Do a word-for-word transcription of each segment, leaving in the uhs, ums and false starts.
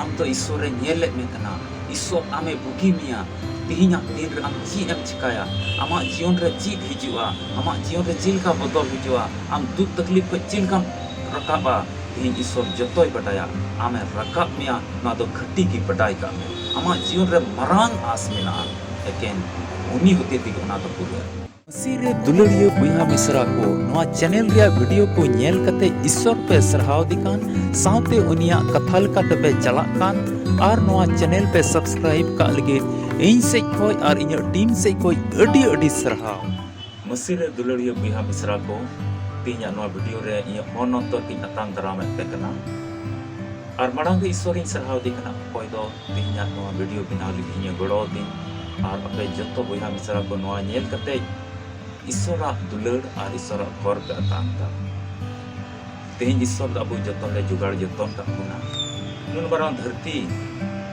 ᱟᱢ ᱫᱚ ᱤᱥᱥᱚᱨᱮ ᱧᱮᱞᱮᱫ ᱢᱮ ᱠᱟᱱᱟ᱾ ᱤᱥᱥᱚᱨ ᱟᱢᱮ ᱵᱩᱜᱤ ᱢᱮᱭᱟ᱾ ᱛᱮᱦᱮᱧᱟᱜ ᱫᱤᱱ ᱨᱮ ᱟᱢ ᱪᱮᱫ ᱮᱢ ᱪᱤᱠᱟᱭᱟ, ᱟᱢᱟᱜ ᱡᱤᱭᱚᱱ ᱨᱮ ᱪᱮᱫ ᱦᱤᱡᱩᱜᱼᱟ, ᱟᱢᱟᱜ ᱡᱤᱭᱚᱱ ᱨᱮ ᱪᱮᱫ ᱞᱮᱠᱟ ᱵᱚᱫᱚᱞ ᱦᱤᱡᱩᱜᱼᱟ, ᱟᱢ ᱫᱩᱠ ᱛᱟᱠᱞᱤᱯ ᱠᱷᱚᱱ ᱪᱮᱫ ᱞᱮᱠᱟᱢ ᱨᱟᱠᱟᱵᱼᱟ, ᱛᱮᱦᱮᱧ ᱤᱥᱥᱚᱨ ᱡᱚᱛᱚᱭ ᱵᱟᱰᱟᱭᱟ᱾ ᱟᱢᱮ ᱨᱟᱠᱟᱵ ᱢᱮᱭᱟ, ᱱᱚᱣᱟ ᱫᱚ ᱠᱷᱟᱹᱴᱤ ᱜᱮ ᱵᱟᱰᱟᱭ ᱠᱟᱜ ᱢᱮ᱾ ᱟᱢᱟᱜ ᱡᱤᱭᱚᱱ ᱨᱮ ᱢᱟᱨᱟᱝ ᱟᱸᱥ ᱢᱮᱱᱟᱜᱼᱟ, ᱮᱠᱮᱱ ᱩᱱᱤ ᱦᱚᱛᱮ ᱛᱮᱜᱮ ᱚᱱᱟ ᱫᱚ ᱯᱩᱨᱟᱹᱜᱼᱟ᱾ ᱢᱟᱹᱥᱤ ᱨᱮ ᱫᱩᱞᱟᱹᱲᱤᱭᱟᱹ ᱵᱚᱭᱦᱟ ᱢᱤᱥᱨᱟ ᱠᱚ, ᱱᱚᱣᱟ ᱪᱮᱱᱮᱞ ᱨᱮᱭᱟᱜ ᱵᱷᱤᱰᱤᱭᱳ ᱠᱚ ᱧᱮᱞ ᱠᱟᱛᱮ ᱤᱥᱥᱚᱨ ᱯᱮ ᱥᱟᱨᱦᱟᱣ ᱫᱮ ᱠᱟᱱ, ᱥᱟᱶᱛᱮ ᱩᱱᱤᱭᱟᱜ ᱠᱟᱛᱷᱟ ᱞᱮᱠᱟ ᱛᱮᱯᱮ ᱪᱟᱞᱟᱜ ᱠᱟᱱ, ᱟᱨ ᱱᱚᱣᱟ ᱪᱮᱱᱮᱞ ᱯᱮ ᱥᱟᱵᱥᱠᱨᱟᱭᱤᱵ ᱠᱟᱜ ᱞᱟᱹᱜᱤᱫ ᱤᱧ ᱥᱮᱡ ᱠᱷᱚᱡ ᱟᱨ ᱤᱧᱟᱹᱜ ᱴᱤᱢ ᱥᱮᱡ ᱠᱷᱚᱡ ᱟᱹᱰᱤ ᱟᱹᱰᱤ ᱥᱟᱨᱦᱟᱣ᱾ ᱢᱟᱹᱥᱤ ᱨᱮ ᱫᱩᱞᱟᱹᱲᱤᱭᱟᱹ ᱵᱚᱭᱦᱟ ᱢᱤᱥᱨᱟ ᱠᱚ, ᱛᱮᱦᱮᱧᱟᱜ ᱱᱚᱣᱟ ᱵᱷᱤᱰᱤᱭᱳ ᱨᱮ ᱤᱧᱟᱹᱜ ᱢᱚᱱ ᱚᱱᱛᱚᱨ ᱛᱤᱧ ᱟᱛᱟᱝ ᱫᱟᱨᱟᱢᱮᱫ ᱯᱮ ᱠᱟᱱᱟ᱾ ᱟᱨ ᱢᱟᱲᱟᱝ ᱨᱮ ᱤᱥᱥᱚᱨᱤᱧ ᱥᱟᱨᱦᱟᱣ ᱫᱮ ᱠᱟᱱᱟ, ᱚᱠᱚᱭ ᱫᱚ ᱛᱮᱦᱮᱧᱟᱜ ᱱᱚᱣᱟ ᱵᱷᱤᱰᱤᱭᱳ ᱵᱮᱱᱟᱣ ᱞᱟᱹᱜᱤᱫ ᱤᱧᱮ ᱜᱚᱲᱚ ᱟᱹᱫᱤᱧ, ᱟᱨ ᱟᱯᱮ ᱡᱚᱛᱚ ᱵᱚᱭᱦᱟ ᱢᱤᱥᱨᱟ ᱠᱚ ᱱᱚᱣᱟ ᱧᱮᱞ ᱠᱟᱛᱮ ᱤᱥᱥᱚᱨᱟᱜ ᱫᱩᱞᱟᱹᱲ ᱟᱨ ᱤᱥᱥᱚᱨᱟᱜ ᱦᱚᱨ ᱯᱮ ᱟᱛᱟᱝ ᱫᱟ᱾ ᱛᱮᱦᱮᱧ ᱤᱥᱥᱚᱨ ᱫᱚ ᱟᱵᱚ ᱡᱚᱛᱚᱱ ᱞᱮ ᱡᱚᱜᱟᱲ ᱡᱚᱛᱚᱱ ᱠᱟᱜ ᱵᱚᱱᱟ᱾ ᱱᱩᱱ ᱢᱟᱨᱟᱝ ᱫᱷᱟᱹᱨᱛᱤ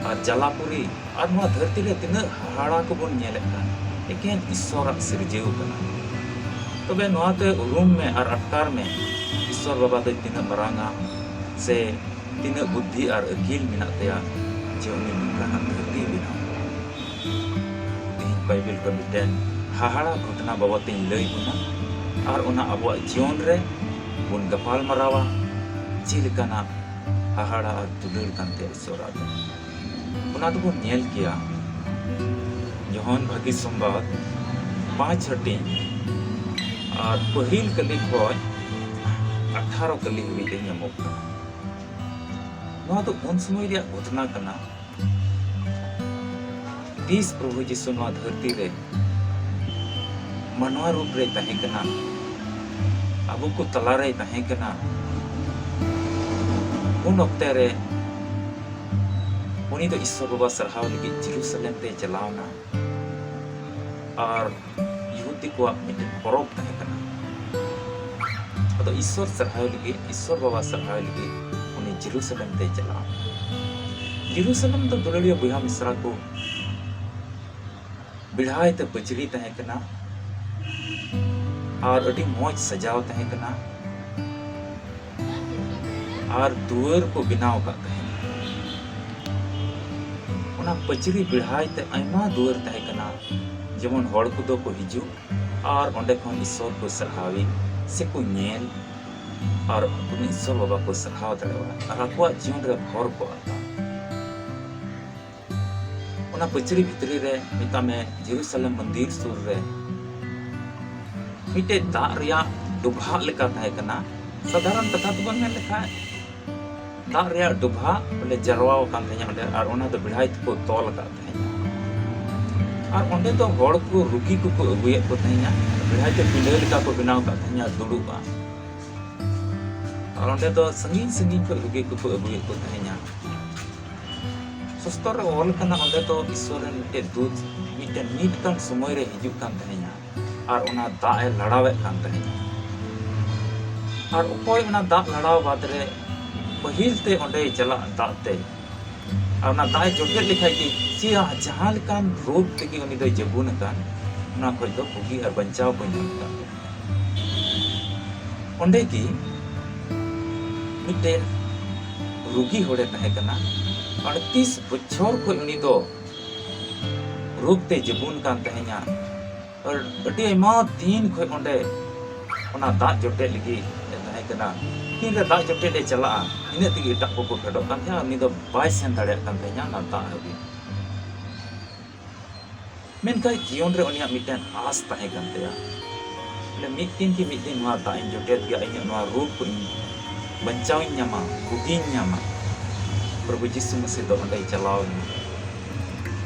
ᱟᱨ ᱡᱟᱞᱟᱯᱩᱨᱤ ᱟᱨ ᱱᱚᱣᱟ ᱫᱷᱟᱹᱨᱛᱤ ᱨᱮ ᱛᱤᱱᱟᱹᱜ ᱦᱟᱦᱟᱲᱟ ᱠᱚᱵᱚᱱ ᱧᱮᱞᱮᱫ ᱠᱟᱱ, ᱮᱠᱮᱱ ᱤᱥᱥᱚᱨᱟᱜ ᱥᱤᱨᱡᱟᱹᱣ ᱠᱟᱱᱟ᱾ ᱛᱚᱵᱮ ᱱᱚᱣᱟ ᱛᱮ ᱩᱨᱩᱢ ᱢᱮ ᱟᱨ ᱟᱴᱠᱟᱨ ᱢᱮ, ᱤᱥᱥᱚᱨ ᱵᱟᱵᱟ ᱫᱚ ᱛᱤᱱᱟᱹᱜ ᱢᱟᱨᱟᱝᱟ, ᱥᱮ ᱛᱤᱱᱟᱹᱜ ᱵᱩᱫᱽᱫᱷᱤ ᱟᱨ ᱟᱹᱠᱤᱞ ᱢᱮᱱᱟᱜ ᱛᱟᱭᱟ, ᱡᱮ ᱩᱱᱤ ᱱᱚᱝᱠᱟᱱᱟᱜ ᱫᱷᱟᱹᱨᱛᱤᱭ ᱵᱮᱱᱟᱣ᱾ ᱛᱮᱦᱮᱧ ᱵᱟᱭᱵᱮᱞ ᱠᱷᱚᱱ ᱢᱤᱫᱴᱮᱱ ᱦᱟᱦᱟᱲᱟ ᱜᱷᱚᱴᱚᱱᱟ ᱵᱟᱵᱚᱫ ᱛᱤᱧ ᱞᱟᱹᱭ ᱵᱚᱱᱟ, ᱟᱨ ᱚᱱᱟ ᱟᱵᱚᱣᱟᱜ ᱡᱤᱭᱚᱱ ᱨᱮ ᱵᱚᱱ ᱜᱟᱯᱟᱞ ᱢᱟᱨᱟᱣᱟ, ᱪᱮᱫ ᱞᱮᱠᱟᱱᱟᱜ ᱦᱟᱦᱟᱲᱟ ᱟᱨ ᱫᱩᱞᱟᱹᱲ ᱠᱟᱱ ᱛᱟᱭᱟ ᱤᱥᱥᱚᱨᱟᱜ ᱫᱚ᱾ ᱚᱱᱟ ᱫᱚᱵᱚᱱ ᱧᱮᱞ ᱠᱮᱭᱟ ᱡᱚᱦᱚᱱ ᱵᱷᱟᱹᱜᱤ ᱥᱚᱢᱵᱟᱫ ᱯᱟᱸᱪ ᱦᱟᱹᱴᱤᱧ ᱟᱨ ᱯᱟᱹᱦᱤᱞ ᱠᱟᱹᱞᱤ ᱠᱷᱚᱱ ᱟᱴᱷᱟᱨᱚ ᱠᱟᱹᱞᱤ ᱦᱟᱹᱵᱤᱡ ᱨᱮ ᱧᱟᱢᱚᱜ ᱠᱟᱱᱟ᱾ ᱱᱚᱣᱟ ᱫᱚ ᱩᱱ ᱥᱚᱢᱚᱭ ᱨᱮᱭᱟᱜ ᱜᱷᱚᱴᱚᱱᱟ ᱠᱟᱱᱟ, ᱛᱤᱥ ᱯᱨᱚᱵᱷᱩ ᱡᱤᱥᱩ ᱱᱚᱣᱟ ᱫᱷᱟᱹᱨᱛᱤ ᱨᱮ ᱢᱟᱱᱣᱟ ᱨᱩᱯ ᱨᱮᱭ ᱛᱟᱦᱮᱸ ᱠᱟᱱᱟ, ᱟᱵᱚ ᱠᱚ ᱛᱟᱞᱟ ᱨᱮᱭ ᱛᱟᱦᱮᱸ ᱠᱟᱱᱟ, ᱩᱱ ᱚᱠᱛᱮ ᱨᱮ ᱩᱱᱤ ᱫᱚ ᱤᱥᱥᱚᱨ ᱵᱟᱵᱟ ᱥᱟᱨᱦᱟᱣ ᱞᱟᱹᱜᱤᱫ ᱡᱮᱨᱩᱥᱟᱞᱮᱢ ᱛᱮᱭ ᱪᱟᱞᱟᱣ ᱮᱱᱟ᱾ ᱟᱨ ᱭᱤᱦᱩᱫᱤ ᱠᱚᱣᱟᱜ ᱢᱤᱫᱴᱮᱱ ᱯᱚᱨᱚᱵᱽ ᱛᱟᱦᱮᱸ ᱠᱟᱱᱟ᱾ ᱟᱫᱚ ᱤᱥᱥᱚᱨ ᱥᱟᱨᱦᱟᱣ ᱞᱟᱹᱜᱤᱫ, ᱤᱥᱥᱚᱨ ᱵᱟᱵᱟ ᱥᱟᱨᱦᱟᱣ ᱞᱟᱹᱜᱤᱫ ᱩᱱᱤ ᱡᱮᱨᱩᱥᱟᱞᱮᱢ ᱛᱮᱭ ᱪᱟᱞᱟᱣ ᱮᱱᱟ᱾ ᱡᱮᱨᱩᱥᱟᱞᱮᱢ ᱫᱚ ᱫᱩᱞᱟᱹᱲᱤᱭᱟᱹ ᱵᱚᱭᱦᱟ ᱢᱤᱥᱨᱟ ᱠᱚ, ᱵᱮᱲᱦᱟᱭ ᱛᱮ ᱯᱟᱹᱪᱨᱤ ᱛᱟᱦᱮᱸ ᱠᱟᱱᱟ ᱟᱨ ᱟᱹᱰᱤ ᱢᱚᱡᱽ ᱥᱟᱡᱟᱣ ᱛᱟᱦᱮᱸ ᱠᱟᱱᱟ᱾ ᱟᱨ ᱫᱩᱣᱟᱹᱨ ᱠᱚ ᱵᱮᱱᱟᱣ ᱟᱠᱟᱫ ᱛᱟᱦᱮᱸᱱᱟ᱾ ᱚᱱᱟ ᱯᱟᱹᱪᱨᱤ ᱵᱮᱲᱦᱟᱭ ᱛᱮ ᱟᱭᱢᱟ ᱫᱩᱣᱟᱹᱨ ᱛᱟᱦᱮᱸ ᱠᱟᱱᱟ, ᱡᱮᱢᱚᱱ ᱦᱚᱲ ᱠᱚᱫᱚ ᱠᱚ ᱦᱤᱡᱩᱜ ᱟᱨ ᱚᱸᱰᱮ ᱠᱷᱚᱱ ᱤᱥᱥᱚᱨ ᱠᱚ ᱥᱟᱨᱦᱟᱣᱤ ᱥᱮ ᱠᱚ ᱧᱮᱞ ᱟᱨ ᱩᱱᱤ ᱤᱥᱥᱚᱨ ᱵᱟᱵᱟ ᱠᱚ ᱥᱟᱨᱦᱟᱣ ᱫᱟᱲᱮᱭᱟᱜᱼᱟ ᱟᱨ ᱟᱠᱚᱣᱟᱜ ᱡᱤᱭᱚᱱ ᱨᱮ ᱵᱷᱚᱨ ᱠᱚ ᱟᱛᱟ᱾ ᱚᱱᱟ ᱯᱟᱹᱪᱨᱤ ᱵᱷᱤᱛᱨᱤ ᱨᱮ, ᱢᱮᱛᱟᱜ ᱢᱮ, ᱡᱮᱨᱩᱥᱟᱞᱮᱢ ᱢᱚᱱᱫᱤᱨ ᱥᱩᱨ ᱨᱮ ᱢᱤᱫᱴᱮᱡ ᱫᱟᱜ ᱨᱮᱭᱟᱜ ᱰᱚᱵᱷᱟᱜ ᱞᱮᱠᱟ ᱛᱟᱦᱮᱸ ᱠᱟᱱᱟ᱾ ᱥᱟᱫᱷᱟᱨᱚᱱ ᱠᱟᱛᱷᱟ ᱛᱮᱵᱚᱱ ᱢᱮᱱ ᱞᱮᱠᱷᱟᱡ, ᱫᱟᱜ ᱨᱮᱭᱟᱜ ᱰᱚᱵᱷᱟᱜ ᱵᱚᱞᱮ ᱡᱟᱨᱣᱟ ᱟᱠᱟᱱ ᱛᱟᱦᱮᱸᱱᱟ ᱚᱸᱰᱮ, ᱟᱨ ᱚᱱᱟ ᱫᱚ ᱵᱮᱲᱦᱟᱭ ᱛᱮᱠᱚ ᱛᱚᱞ ᱟᱠᱟᱫ ᱛᱟᱦᱮᱸᱱᱟ᱾ ᱟᱨ ᱚᱸᱰᱮ ᱫᱚ ᱦᱚᱲ ᱠᱚ, ᱨᱩᱜᱤ ᱠᱚᱠᱚ ᱟᱹᱜᱩᱭᱮᱫ ᱠᱚ ᱛᱟᱦᱮᱸᱱᱟ, ᱵᱮᱲᱦᱟᱭ ᱛᱮ ᱯᱤᱸᱰᱟᱹ ᱞᱮᱠᱟ ᱠᱚ ᱵᱮᱱᱟᱣ ᱟᱠᱟᱫ ᱛᱟᱦᱮᱸᱱᱟ ᱫᱩᱲᱩᱵᱼᱟ᱾ ᱟᱨ ᱚᱸᱰᱮ ᱫᱚ ᱥᱟᱺᱜᱤᱧ ᱥᱟᱺᱜᱤᱧ ᱠᱷᱚᱱ ᱨᱩᱜᱤ ᱠᱚᱠᱚ ᱟᱹᱜᱩᱭᱮᱫ ᱠᱚ ᱛᱟᱦᱮᱸᱱᱟ᱾ ᱥᱚᱥᱛᱚᱨ ᱨᱮ ᱚᱞ ᱠᱟᱱᱟ, ᱚᱸᱰᱮ ᱫᱚ ᱤᱥᱥᱚᱨ ᱨᱮᱱ ᱢᱤᱫᱴᱮᱡ ᱫᱩᱛ ᱢᱤᱫᱴᱮᱱ ᱱᱤᱛ ᱠᱟᱱ ᱥᱚᱢᱚᱭ ᱨᱮ ᱦᱤᱡᱩᱜ ᱠᱟᱱ ᱛᱟᱦᱮᱸᱱᱟ᱾ ᱟᱨ ᱚᱱᱟ ᱫᱟᱜ ᱮ ᱞᱟᱲᱟᱣᱮᱫ ᱠᱟᱱ ᱛᱟᱦᱮᱸᱱᱟ᱾ ᱟᱨ ᱚᱠᱚᱭ ᱚᱱᱟ ᱫᱟᱜ ᱞᱟᱲᱟᱣ ᱵᱟᱫ ᱨᱮ ᱯᱟᱹᱦᱤᱞ ᱛᱮ ᱚᱸᱰᱮᱭ ᱪᱟᱞᱟᱜ ᱫᱟᱜ ᱛᱮ, ᱟᱨ ᱚᱱᱟ ᱫᱟᱜ ᱮ ᱡᱚᱴᱮᱫ ᱞᱮᱠᱷᱟᱡ ᱜᱮ, ᱪᱮ ᱡᱟᱦᱟᱸ ᱞᱮᱠᱟᱱ ᱨᱳᱜᱽ ᱛᱮᱜᱮ ᱩᱱᱤ ᱫᱚᱭ ᱡᱟᱹᱵᱩᱱ ᱟᱠᱟᱱ, ᱚᱱᱟ ᱠᱷᱚᱡ ᱫᱚ ᱵᱩᱜᱤ ᱟᱨ ᱵᱟᱧᱪᱟᱣ ᱠᱚ ᱧᱟᱢ ᱟᱠᱟᱫ᱾ ᱚᱸᱰᱮ ᱜᱮ ᱢᱤᱫᱴᱮᱱ ᱨᱩᱜᱤ ᱦᱚᱲᱮ ᱛᱟᱦᱮᱸ ᱠᱟᱱᱟ᱾ ᱟᱹᱲᱛᱤᱥ ᱵᱚᱪᱷᱚᱨ ᱠᱷᱚᱡ ᱩᱱᱤ ᱫᱚ ᱨᱳᱜᱽ ᱛᱮ ᱡᱟᱹᱵᱩᱱ ᱠᱟᱱ ᱛᱟᱦᱮᱸᱱᱟ᱾ ᱟᱨ ᱟᱹᱰᱤ ᱟᱭᱢᱟ ᱫᱤᱱ ᱠᱷᱚᱡ ᱚᱸᱰᱮ ᱚᱱᱟ ᱫᱟᱜ ᱡᱚᱴᱮᱫ ᱞᱟᱹᱜᱤᱫ ᱮ ᱛᱟᱦᱮᱸ ᱠᱟᱱᱟ᱾ ᱛᱤᱱᱨᱮ ᱫᱟᱜ ᱡᱚᱴᱮᱫ ᱮ ᱪᱟᱞᱟᱜᱼᱟ, ᱤᱱᱟᱹᱜ ᱛᱮᱜᱮ ᱮᱴᱟᱜ ᱠᱚᱠᱚ ᱯᱷᱮᱰᱚᱜ ᱠᱟᱱ ᱛᱟᱦᱮᱸᱱᱟ᱾ ᱩᱱᱤ ᱫᱚ ᱵᱟᱭ ᱥᱮᱱ ᱫᱟᱲᱮᱭᱟᱜ ᱠᱟᱱ ᱛᱟᱦᱮᱸᱱᱟ ᱚᱱᱟ ᱫᱟᱜ ᱦᱟᱹᱵᱤᱡ᱾ ᱢᱮᱱᱠᱷᱟᱱ ᱡᱤᱭᱚᱱ ᱨᱮ ᱩᱱᱤᱭᱟᱜ ᱢᱤᱫᱴᱮᱱ ᱟᱸᱥ ᱛᱟᱦᱮᱸ ᱠᱟᱱ ᱛᱟᱭᱟ, ᱵᱚᱞᱮ, ᱢᱤᱫ ᱫᱤᱱ ᱠᱤ ᱢᱤᱫ ᱫᱤᱱ ᱱᱚᱣᱟ ᱫᱟᱜ ᱤᱧ ᱡᱚᱴᱮᱫ ᱜᱮᱭᱟ, ᱤᱧᱟᱹᱜ ᱱᱚᱣᱟ ᱨᱳᱜᱽ ᱠᱚ ᱤᱧ ᱵᱟᱧᱪᱟᱣᱤᱧ ᱧᱟᱢᱟ, ᱵᱩᱜᱤᱧ ᱧᱟᱢᱟ᱾ ᱯᱨᱚᱵᱷᱩ ᱡᱤᱥᱩ ᱢᱟᱹᱥᱤ ᱫᱚ ᱚᱸᱰᱮᱭ ᱪᱟᱞᱟᱣ ᱮᱱᱟ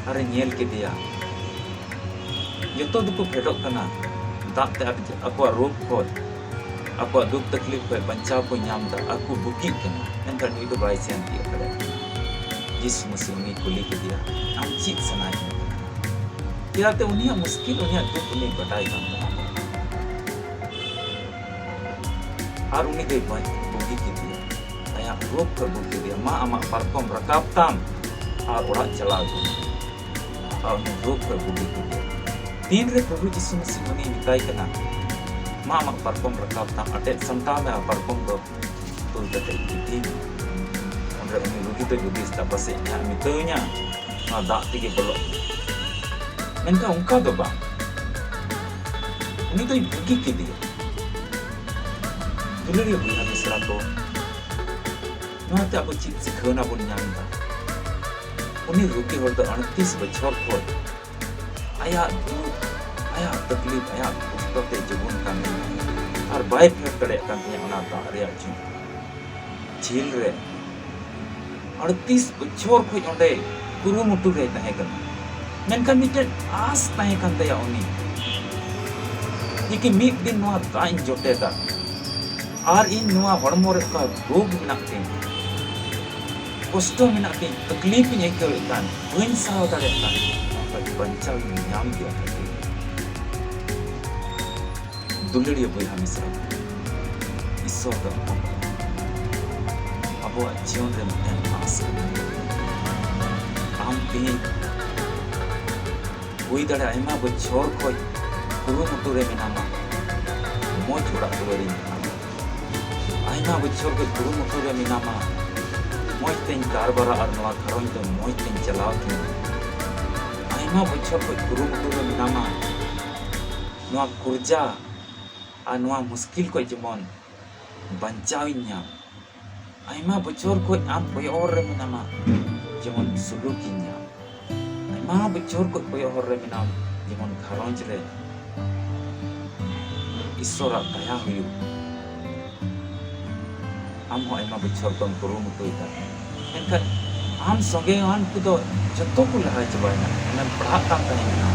ᱟᱨᱮ ᱧᱮᱞ ᱠᱮᱫᱮᱭᱟ᱾ ᱡᱚᱛᱚ ᱫᱚᱠᱚ ᱯᱷᱮᱰᱚᱜ ᱠᱟᱱᱟ ᱫᱟᱜ ᱛᱮ, ᱟᱠᱚᱣᱟᱜ ᱨᱳᱜᱽ ᱠᱷᱚᱡ, ᱟᱠᱚᱣᱟᱜ ᱫᱩᱠ ᱛᱟᱠᱞᱤᱯ ᱠᱷᱚᱡ ᱵᱟᱧᱪᱟᱣ ᱠᱚ ᱧᱟᱢ ᱮᱫᱟ, ᱟᱨ ᱠᱚ ᱵᱩᱜᱤᱜ ᱠᱟᱱᱟ, ᱢᱮᱱᱠᱷᱟᱱ ᱱᱩᱭ ᱫᱚ ᱵᱟᱭ ᱥᱮᱱ ᱛᱤᱭᱳᱜ ᱫᱟᱲᱮᱭᱟᱜ ᱠᱟᱱᱟ᱾ ᱡᱤᱥᱩ ᱢᱟᱹᱥᱤ ᱩᱱᱤᱭ ᱠᱩᱞᱤ ᱠᱮᱫᱮᱭᱟ, "ᱟᱢ ᱪᱮᱫ ᱥᱟᱱᱟᱭᱮᱫ ᱢᱮ ᱠᱟᱱᱟ?" ᱪᱮᱫᱟᱜ ᱛᱮ ᱩᱱᱤᱭᱟᱜ ᱢᱩᱥᱠᱤᱞ, ᱩᱱᱤᱭᱟᱜ ᱫᱩᱠ ᱩᱱᱤᱭ ᱵᱟᱰᱟᱭ ᱠᱟᱱ ᱛᱟᱦᱮᱸᱱᱟ᱾ ᱟᱨ ᱩᱱᱤ ᱫᱚᱭ ᱵᱟᱧ-, ᱵᱩᱜᱤ ᱠᱮᱫᱮᱭᱟ, ᱟᱭᱟᱜ ᱨᱳᱜᱽ ᱠᱷᱚᱡ ᱵᱩᱜᱤ ᱠᱮᱫᱮᱭᱟ᱾ "ᱢᱟ, ᱟᱢᱟᱜ ᱯᱟᱨᱠᱚᱢ ᱨᱟᱠᱟᱵ ᱛᱟᱢ ᱟᱨ ᱚᱲᱟᱜ ᱪᱟᱞᱟᱣ ᱡᱚᱝ ᱢᱮ᱾" ᱟᱨ ᱩᱱᱤ ᱨᱳᱜᱽ ᱠᱷᱚᱡ ᱵᱩᱜᱤ ᱠᱮᱫᱮᱭᱟ᱾ ᱛᱤᱱᱨᱮ ᱯᱨᱚᱵᱷᱩ ᱡᱤᱥᱩ ᱢᱟᱹᱥᱤ ᱩᱱᱤ ᱢᱮᱛᱟᱭ ᱠᱟᱱᱟ, "ᱢᱟ, ᱟᱢᱟᱜ ᱯᱟᱨᱠᱚᱢ ᱨᱟᱠᱟᱵ ᱛᱟᱢ, ᱟᱴᱮᱫ ᱥᱟᱢᱴᱟᱣ ᱢᱮ ᱟᱨ ᱯᱟᱨᱠᱚᱢ ᱫᱚ ᱛᱩᱞ ᱠᱟᱛᱮ ᱜᱤᱛᱤᱡ ᱢᱮ᱾" ᱩᱱᱨᱮ ᱩᱱᱤ ᱨᱩᱜᱤ ᱫᱚᱭ ᱦᱩᱫᱤᱥ ᱮᱫᱟ, "ᱯᱟᱥᱮᱡ ᱤᱧᱟᱜ ᱢᱮᱛᱟᱹᱧᱟ, ᱱᱚᱣᱟ ᱫᱟᱜ ᱛᱮᱜᱮ ᱵᱚᱞᱚᱜ ᱢᱮ᱾ ᱢᱮᱱᱠᱷᱟᱱ ᱚᱱᱠᱟ ᱫᱚ ᱵᱟᱝ, ᱩᱱᱤ ᱫᱚᱭ ᱵᱟᱹᱜᱤ ᱠᱮᱫᱮᱭᱟ᱾ ᱫᱩᱞᱟᱹᱲᱤᱭᱟᱹ ᱵᱚᱭᱦᱟ ᱢᱤᱥᱨᱟ ᱠᱚ, ᱱᱚᱣᱟᱛᱮ ᱟᱵᱚ ᱪᱮᱫ ᱥᱤᱠᱷᱟᱹᱣᱱᱟ ᱵᱚᱱ ᱧᱟᱢ ᱮᱫᱟ? ᱩᱱᱤ ᱨᱩᱜᱤ ᱦᱚᱲ ᱫᱚ ᱟᱴᱛᱨᱤᱥ ᱵᱚᱪᱷᱚᱨ ᱠᱷᱚᱱ ᱟᱭᱟᱜ ᱫᱩᱠ, ᱟᱭᱟᱜ ᱛᱟᱠᱞᱤᱯ, ᱟᱭᱟᱜ ᱠᱚᱥᱴᱚ ᱛᱮ ᱡᱩᱵᱚᱱ ᱠᱟᱹᱢᱤ ᱟᱨ ᱵᱟᱭ ᱯᱷᱮᱰ ᱫᱟᱲᱮᱭᱟᱜ ᱠᱟᱱ ᱛᱟᱦᱮᱸᱫ ᱚᱱᱟ ᱫᱟᱜ ᱨᱮᱭᱟᱜ ᱡᱷᱤᱞ ᱨᱮ᱾ ᱟᱴᱛᱨᱤᱥ ᱵᱚᱪᱷᱚᱨ ᱠᱷᱚᱱ ᱚᱸᱰᱮ ᱠᱩᱨᱩᱢᱩᱴᱩ ᱨᱮ ᱛᱟᱦᱮᱸ ᱠᱟᱱᱟ, ᱢᱮᱱᱠᱷᱟᱱ ᱢᱤᱫᱴᱮᱱ ᱟᱥ ᱛᱟᱦᱮᱸ ᱠᱟᱱ ᱛᱟᱭᱟ ᱩᱱᱤ, ᱡᱮ ᱠᱤ ᱢᱤᱫ ᱫᱤᱱ ᱱᱚᱣᱟ ᱫᱟᱜ ᱤᱧ ᱡᱚᱴᱮᱫᱟ ᱟᱨ ᱤᱧ ᱱᱚᱣᱟ ᱦᱚᱲᱢᱚ ᱨᱮ ᱚᱠᱟ ᱨᱳᱜᱽ ᱢᱮᱱᱟᱜ ᱛᱤᱧ, ᱠᱚᱥᱴᱚ ᱢᱮᱱᱟᱜ ᱛᱤᱧ, ᱛᱟᱠᱞᱤᱯ ᱤᱧ ᱟᱹᱭᱠᱟᱹᱣᱮᱫ ᱠᱟᱱ, ᱵᱟᱹᱧ ᱥᱟᱦᱟᱣ ᱫᱟᱲᱮᱭᱟᱜ ᱠᱟᱱ, ᱚᱱᱟ ᱠᱷᱚᱱ ᱵᱟᱧᱪᱟᱣ ᱤᱧ ᱧᱟᱢ ᱜᱮᱭᱟ᱾ ᱫᱩᱞᱟᱹᱲᱤᱭᱟᱹ ᱵᱚᱭᱦᱟ ᱢᱤᱥᱨᱟ, ᱤᱥᱥᱚᱨ ᱫᱚ ᱟᱵᱚᱣᱟᱜ ᱡᱤᱭᱚᱱ ᱨᱮ ᱢᱤᱫᱴᱟᱝ ᱟᱸᱥ ᱠᱟᱱᱟ᱾ ᱟᱢ ᱛᱮᱦᱮᱧ ᱦᱩᱭ ᱫᱟᱲᱮᱭᱟᱜᱼᱟ ᱟᱭᱢᱟ ᱵᱚᱪᱷᱚᱨ ᱠᱷᱚᱱ ᱠᱩᱨᱩᱢᱩᱴᱩ ᱨᱮ ᱢᱮᱱᱟᱢᱟ, ᱢᱚᱡᱽ ᱚᱲᱟᱜ ᱫᱩᱣᱟᱹᱨᱤᱧ ᱵᱮᱱᱟᱣᱟ᱾ ᱟᱭᱢᱟ ᱵᱚᱪᱷᱚᱨ ᱠᱷᱚᱱ ᱠᱩᱨᱩᱢᱩᱴᱩ ᱨᱮ ᱢᱮᱱᱟᱢᱟ, ᱢᱚᱡᱽ ᱛᱮᱧ ᱠᱟᱨᱵᱟᱨᱟ ᱟᱨ ᱱᱚᱣᱟ ᱜᱷᱟᱨᱚᱸᱡᱽ ᱫᱚ ᱢᱚᱡᱽ ᱛᱮᱧ ᱪᱟᱞᱟᱣ ᱛᱤᱧᱟ᱾ ᱟᱭᱢᱟ ᱵᱚᱪᱷᱚᱨ ᱠᱷᱚᱱ ᱠᱩᱨᱩᱢᱩᱴᱩ ᱨᱮ ᱢᱮᱱᱟᱢᱟ, ᱱᱚᱣᱟ ᱠᱚᱨᱡᱟ ᱟᱨ ᱱᱚᱣᱟ ᱢᱩᱥᱠᱤᱞ ᱠᱷᱚᱱ ᱡᱮᱢᱚᱱ ᱵᱟᱧᱪᱟᱣ ᱤᱧ ᱧᱟᱢ᱾ ᱟᱭᱢᱟ ᱵᱚᱪᱷᱚᱨ ᱠᱷᱚᱱ ᱟᱢ ᱠᱚᱭᱚᱜ ᱦᱚᱨ ᱨᱮ ᱢᱮᱱᱟᱢᱟ, ᱡᱮᱢᱚᱱ ᱥᱩᱞᱩᱠ ᱤᱧ ᱧᱟᱢ᱾ ᱟᱭᱢᱟ ᱵᱚᱪᱷᱚᱨ ᱠᱷᱚᱱ ᱠᱚᱭᱚᱜ ᱦᱚᱨ ᱨᱮ ᱢᱮᱱᱟᱢ, ᱡᱮᱢᱚᱱ ᱜᱷᱟᱨᱚᱸᱡᱽ ᱨᱮ ᱤᱥᱥᱚᱨᱟᱜ ᱫᱟᱭᱟ ᱦᱩᱭᱩᱜ᱾ ᱟᱢ ᱦᱚᱸ ᱟᱭᱢᱟ ᱵᱚᱪᱷᱚᱨ ᱠᱷᱚᱱ ᱠᱩᱨᱩᱢᱩᱴᱩᱭᱮᱫᱟ, ᱢᱮᱱᱠᱷᱟᱱ ᱟᱢ ᱥᱚᱸᱜᱮ ᱟᱱ ᱠᱚᱫᱚ ᱡᱚᱛᱚ ᱠᱚ ᱞᱟᱦᱟ ᱪᱟᱵᱟᱭᱮᱱᱟ᱾ ᱟᱢᱮᱢ ᱯᱟᱲᱦᱟᱜ ᱠᱟᱱ ᱛᱟᱦᱮᱸ ᱠᱟᱱᱟ,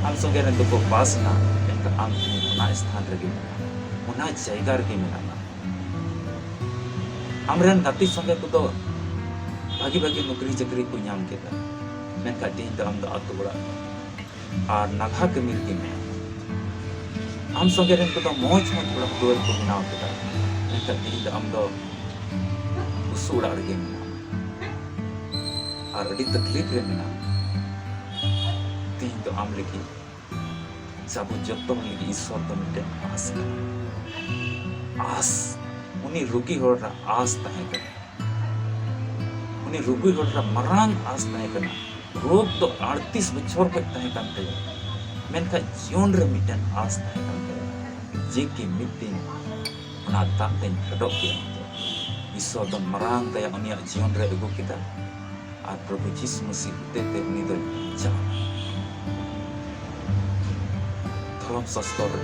ᱟᱢ ᱥᱚᱸᱜᱮ ᱨᱮᱱ ᱫᱚᱠᱚ ᱯᱟᱥ ᱮᱱᱟ, ᱢᱮᱱᱠᱷᱟᱱ ᱟᱢ ᱛᱮᱦᱮᱧ ᱚᱱᱟ ᱥᱛᱷᱟᱱ ᱨᱮᱜᱮ ᱢᱮᱱᱟᱢᱟ, ᱚᱱᱟ ᱡᱟᱭᱜᱟ ᱨᱮᱜᱮ ᱢᱮᱱᱟᱢᱟ᱾ ᱟᱢᱨᱮᱱ ᱜᱟᱛᱮ ᱥᱚᱸᱜᱮ ᱠᱚᱫᱚ ᱵᱷᱟᱹᱜᱤ ᱵᱷᱟᱹᱜᱤ ᱱᱚᱠᱨᱤ ᱪᱟᱹᱠᱨᱤ ᱠᱚ ᱧᱟᱢ ᱠᱮᱫᱟ, ᱢᱮᱱᱠᱷᱟᱱ ᱛᱮᱦᱮᱧ ᱫᱚ ᱟᱢ ᱫᱚ ᱟᱹᱛᱩ ᱚᱲᱟᱜ ᱨᱮ ᱟᱨ ᱱᱟᱞᱦᱟ ᱠᱟᱹᱢᱤ ᱨᱮᱜᱮ ᱢᱮᱱᱟᱢᱟ᱾ ᱟᱢ ᱥᱚᱸᱜᱮ ᱨᱮᱱ ᱠᱚᱫᱚ ᱢᱚᱡᱽ ᱢᱚᱡᱽ ᱚᱲᱟᱜ ᱫᱩᱣᱟᱹᱨ ᱠᱚ ᱵᱮᱱᱟᱣ ᱠᱮᱫᱟ, ᱢᱮᱱᱠᱷᱟᱱ ᱛᱮᱦᱮᱧ ᱫᱚ ᱟᱢ ᱫᱚ ᱵᱩᱥᱩᱵ ᱚᱲᱟᱜ ᱨᱮᱜᱮ ᱢᱮᱱᱟᱢᱟ ᱟᱨ ᱟᱹᱰᱤ ᱛᱟᱠᱞᱤᱯ ᱨᱮ ᱢᱮᱱᱟᱢᱟ᱾ ᱛᱮᱦᱮᱧ ᱫᱚ ᱟᱢ ᱞᱟᱹᱜᱤᱫ ᱥᱮ ᱟᱵᱚ ᱡᱚᱛᱚ ᱦᱚᱲ ᱞᱟᱹᱜᱤᱫ ᱤᱥᱥᱚᱨ ᱫᱚ ᱢᱤᱫᱴᱮᱱ ᱟᱸᱥ ᱠᱟᱱᱟ᱾ ᱟᱸᱥ, ᱩᱱᱤ ᱨᱩᱜᱤ ᱦᱚᱲ ᱨᱮᱱᱟᱜ ᱟᱸᱥ ᱛᱟᱦᱮᱸ ᱠᱟᱱᱟ᱾ ᱩᱱᱤ ᱨᱩᱜᱤ ᱦᱚᱲ ᱨᱮᱱᱟᱜ ᱢᱟᱨᱟᱝ ᱟᱸᱥ ᱛᱟᱦᱮᱸ ᱠᱟᱱᱟ, ᱨᱳᱜᱽ ᱫᱚ ᱟᱴᱛᱨᱤᱥ ᱵᱚᱪᱷᱚᱨ ᱠᱷᱚᱱ ᱛᱟᱦᱮᱸ ᱠᱟᱱ ᱛᱟᱭᱟ, ᱢᱮᱱᱠᱷᱟᱱ ᱡᱤᱭᱚᱱ ᱨᱮ ᱢᱤᱫᱴᱮᱱ ᱟᱥ ᱛᱟᱦᱮᱸ ᱠᱟᱱ ᱛᱟᱭᱟ ᱡᱮ ᱠᱤ ᱢᱤᱫ ᱫᱤᱱ ᱚᱱᱟ ᱫᱟᱜ ᱛᱮᱧ ᱯᱷᱮᱰᱚᱜ ᱜᱮᱭᱟ᱾ ᱤᱥᱥᱚᱨ ᱫᱚ ᱢᱟᱨᱟᱝ ᱫᱟᱭᱟ ᱩᱱᱤᱭᱟᱜ ᱡᱤᱭᱚᱱ ᱨᱮ ᱟᱹᱜᱩ ᱠᱮᱫᱟ ᱟᱨ ᱯᱨᱚᱵᱷᱩ ᱡᱤᱥᱩ ᱢᱟᱹᱥᱤ ᱦᱚᱛᱮᱛᱮ ᱩᱱᱤ ᱫᱚᱭ ᱵᱟᱧᱪᱟᱣ ᱮᱱᱟ᱾ ᱫᱷᱚᱨᱚᱢ ᱥᱟᱥᱛᱚᱨ ᱨᱮ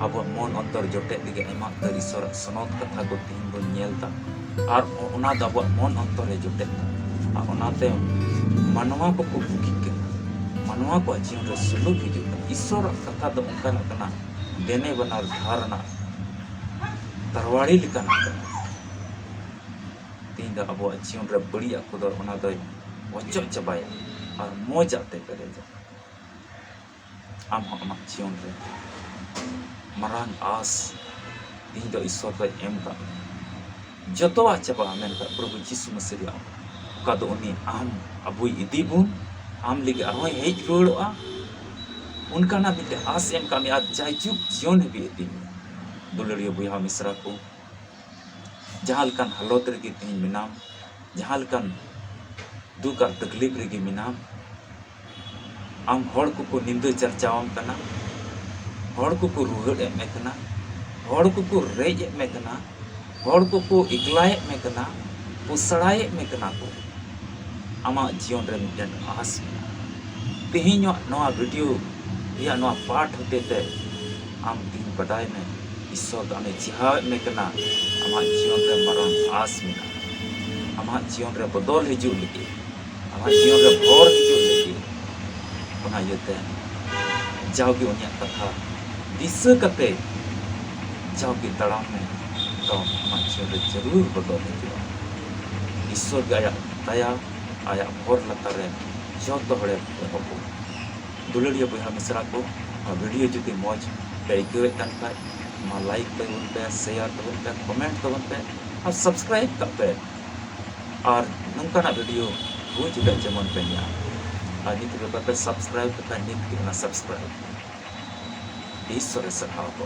ᱟᱵᱚᱣᱟᱜ ᱢᱚᱱ ᱚᱱᱛᱚᱨ ᱡᱚᱴᱮᱫ ᱞᱟᱹᱜᱤᱫ ᱟᱭᱢᱟ ᱩᱛᱟᱹᱨ ᱤᱥᱥᱚᱨᱟᱜ ᱥᱚᱱᱚᱛ ᱠᱟᱛᱷᱟ ᱠᱚ ᱛᱮᱦᱮᱧ ᱵᱚᱱ ᱧᱮᱞ ᱮᱫᱟ᱾ ᱟᱨ ᱚᱱᱟ ᱫᱚ ᱟᱵᱚᱣᱟᱜ ᱢᱚᱱ ᱚᱱᱛᱚᱨ ᱨᱮ ᱡᱚᱴᱮᱫ ᱮᱫᱟ᱾ ᱟᱨ ᱚᱱᱟᱛᱮ ᱢᱟᱱᱣᱟ ᱠᱚᱠᱚ ᱵᱩᱜᱤᱜ ᱠᱟᱱᱟ, ᱢᱟᱱᱣᱟ ᱠᱚᱣᱟᱜ ᱡᱤᱭᱚᱱ ᱨᱮ ᱥᱩᱞᱩᱠ ᱦᱤᱡᱩᱜ ᱠᱟᱱᱟ᱾ ᱤᱥᱥᱚᱨᱟᱜ ᱠᱟᱛᱷᱟ ᱫᱚ ᱚᱱᱠᱟᱱᱟᱜ ᱠᱟᱱᱟ, ᱫᱮᱱᱮ ᱵᱟᱱᱟᱨ ᱫᱷᱟᱨ ᱨᱮᱱᱟᱜ ᱛᱟᱨᱣᱟᱲᱤ ᱞᱮᱠᱟᱱᱟᱜ ᱠᱟᱱᱟ᱾ ᱛᱮᱦᱮᱧ ᱫᱚ ᱟᱵᱚᱣᱟᱜ ᱡᱤᱭᱚᱱ ᱨᱮ ᱵᱟᱹᱲᱤᱡᱟᱜ ᱠᱚᱫᱚ ᱚᱱᱟ ᱫᱚᱭ ᱚᱪᱚᱜ ᱪᱟᱵᱟᱭᱟ ᱟᱨ ᱢᱚᱡᱟᱜ ᱛᱮ ᱯᱮᱨᱮᱡᱟ᱾ ᱟᱢ ᱦᱚᱸ ᱟᱢᱟᱜ ᱡᱤᱭᱚᱱ ᱨᱮ ᱢᱟᱨᱟᱝ ᱟᱥ ᱛᱮᱦᱮᱧ ᱫᱚ ᱤᱥᱥᱚᱨ ᱫᱚᱭ ᱮᱢ ᱠᱟᱜ ᱢᱮᱭᱟ᱾ ᱡᱚᱛᱚᱣᱟᱜ ᱪᱟᱵᱟᱜᱼᱟ, ᱢᱮᱱᱠᱷᱟᱱ ᱯᱨᱚᱵᱷᱩ ᱡᱤᱥᱩ ᱢᱟᱹᱥᱤ ᱨᱮᱭᱟᱜ ᱚᱠᱟ ᱫᱚ ᱩᱱᱤ ᱟᱢ ᱟᱵᱚᱭ ᱤᱫᱤ ᱵᱚᱱ, ᱟᱢ ᱞᱟᱹᱜᱤᱫ ᱟᱨᱦᱚᱸᱭ ᱦᱮᱡ ᱨᱩᱣᱟᱹᱲᱚᱜᱼᱟ᱾ ᱚᱱᱠᱟᱱᱟᱜ ᱢᱤᱫᱴᱮᱱ ᱟᱥ ᱮᱢ ᱠᱟᱜ ᱢᱮᱭᱟ ᱟᱨ ᱡᱟᱭᱡᱩᱜᱽ ᱡᱤᱭᱚᱱ ᱦᱟᱹᱵᱤᱡ ᱤᱫᱤ ᱢᱮᱭᱟ᱾ ᱫᱩᱞᱟᱹᱲᱤᱭᱟᱹ ᱵᱚᱭᱦᱟ ᱢᱤᱥᱨᱟ ᱠᱚ, ᱡᱟᱦᱟᱸ ᱞᱮᱠᱟᱱ ᱦᱟᱞᱚᱛ ᱨᱮᱜᱮ ᱛᱮᱦᱮᱧ ᱢᱮᱱᱟᱢ, ᱡᱟᱦᱟᱸ ᱞᱮᱠᱟᱱ ᱫᱩᱠ ᱟᱨ ᱛᱟᱠᱞᱤᱯ ᱨᱮᱜᱮ ᱢᱮᱱᱟᱢ, ᱟᱢ ᱦᱚᱲ ᱠᱚᱠᱚ ᱱᱤᱸᱫᱟᱹ ᱪᱟᱨᱪᱟᱣᱟᱢ ᱠᱟᱱᱟ, ᱦᱚᱲ ᱠᱚᱠᱚ ᱨᱩᱦᱮᱫ ᱮᱫ ᱢᱮ ᱠᱟᱱᱟ, ᱦᱚᱲ ᱠᱚᱠᱚ ᱨᱮᱡ ᱮᱫ ᱢᱮ ᱠᱟᱱᱟ, ᱦᱚᱲ ᱠᱚᱠᱚ ᱮᱠᱞᱟᱭᱮᱫ ᱢᱮ ᱠᱟᱱᱟ, ᱯᱚᱥᱲᱟᱭᱮᱫ ᱢᱮ ᱠᱟᱱᱟ ᱠᱚ, ᱟᱢᱟᱜ ᱡᱤᱭᱚᱱ ᱨᱮ ᱢᱤᱫᱴᱮᱱ ᱟᱥ ᱢᱮᱱᱟᱜᱼᱟ᱾ ᱛᱮᱦᱮᱧᱟᱜ ᱱᱚᱣᱟ ᱵᱷᱤᱰᱤᱭᱳ ᱨᱮᱭᱟᱜ ᱱᱚᱣᱟ ᱯᱟᱴ ᱦᱚᱛᱮᱛᱮ ᱟᱢ ᱛᱮᱦᱮᱧ ᱵᱟᱰᱟᱭ ᱢᱮ, ᱤᱥᱥᱚᱨ ᱫᱚ ᱟᱢᱮ ᱪᱮᱦᱟᱣᱮᱫ ᱢᱮ ᱠᱟᱱᱟ᱾ ᱟᱢᱟᱜ ᱡᱤᱭᱚᱱ ᱨᱮ ᱢᱟᱨᱟᱝ ᱟᱥ ᱢᱮᱱᱟᱜᱼᱟ, ᱟᱢᱟᱜ ᱡᱤᱭᱚᱱ ᱨᱮ ᱵᱚᱫᱚᱞ ᱦᱤᱡᱩᱜ ᱞᱟᱹᱜᱤᱫ, ᱟᱢᱟᱜ ᱡᱤᱭᱚᱱ ᱨᱮ ᱵᱷᱚᱨ ᱦᱤᱡᱩᱜ ᱞᱟᱹᱜᱤᱫ᱾ ᱚᱱᱟ ᱤᱭᱟᱹᱛᱮ ᱡᱟᱣᱜᱮ ᱩᱱᱤᱭᱟᱜ ᱠᱟᱛᱷᱟ ᱫᱤᱥᱟᱹ ᱠᱟᱛᱮ ᱡᱟᱣᱜᱮ ᱛᱟᱲᱟᱢ ᱢᱮ, ᱛᱚ ᱟᱢᱟᱜ ᱡᱤᱭᱚᱱ ᱨᱮ ᱡᱟᱹᱨᱩᱲ ᱵᱚᱫᱚᱞ ᱦᱤᱡᱩᱜᱼᱟ᱾ ᱤᱥᱥᱚᱨ ᱜᱮ ᱟᱭᱟᱜ ᱫᱟᱭᱟ, ᱟᱭᱟᱜ ᱦᱚᱨ ᱞᱟᱛᱟᱨ ᱨᱮ ᱡᱚᱛᱚ ᱦᱚᱲᱮ ᱮᱦᱚᱵᱚᱜᱼᱟ᱾ ᱫᱩᱞᱟᱹᱲᱤᱭᱟᱹ ᱵᱚᱭᱦᱟ ᱢᱤᱥᱨᱟ ᱠᱚ, ᱱᱚᱣᱟ ᱵᱷᱤᱰᱤᱭᱳ ᱡᱩᱫᱤ ᱢᱚᱡᱽ ᱯᱮ ᱟᱹᱭᱠᱟᱹᱣᱮᱫ ᱠᱟᱱ ᱠᱷᱟᱡ, ᱢᱟ ᱞᱟᱭᱤᱠ ᱛᱟᱵᱚᱱ ᱯᱮ, ᱥᱮᱭᱟᱨ ᱛᱟᱵᱚᱱ ᱯᱮ, ᱠᱚᱢᱮᱱᱴ ᱛᱟᱵᱚᱱ ᱯᱮ ᱟᱨ ᱥᱟᱵᱥᱠᱨᱟᱭᱤᱵ ᱠᱟᱜ ᱯᱮ᱾ ᱟᱨ ᱱᱚᱝᱠᱟᱱᱟᱜ ᱵᱷᱤᱰᱤᱭᱳ ᱨᱳᱡᱽ ᱦᱤᱞᱳᱜ ᱡᱮᱢᱚᱱ ᱯᱮ ᱧᱟᱢ᱾ ᱟᱨ ᱱᱤᱛ ᱦᱟᱹᱵᱤᱡ ᱵᱟᱯᱮ ᱥᱟᱵᱥᱠᱨᱟᱭᱤᱵ ᱞᱮᱠᱷᱟᱱ ᱱᱤᱛ ᱜᱮ ᱚᱱᱟ ᱥᱟᱵᱥᱠᱨᱟᱭᱤᱵ ᱯᱮ᱾ ᱤᱥᱥᱚᱨᱮ ᱥᱟᱨᱦᱟᱣ ᱠᱚ᱾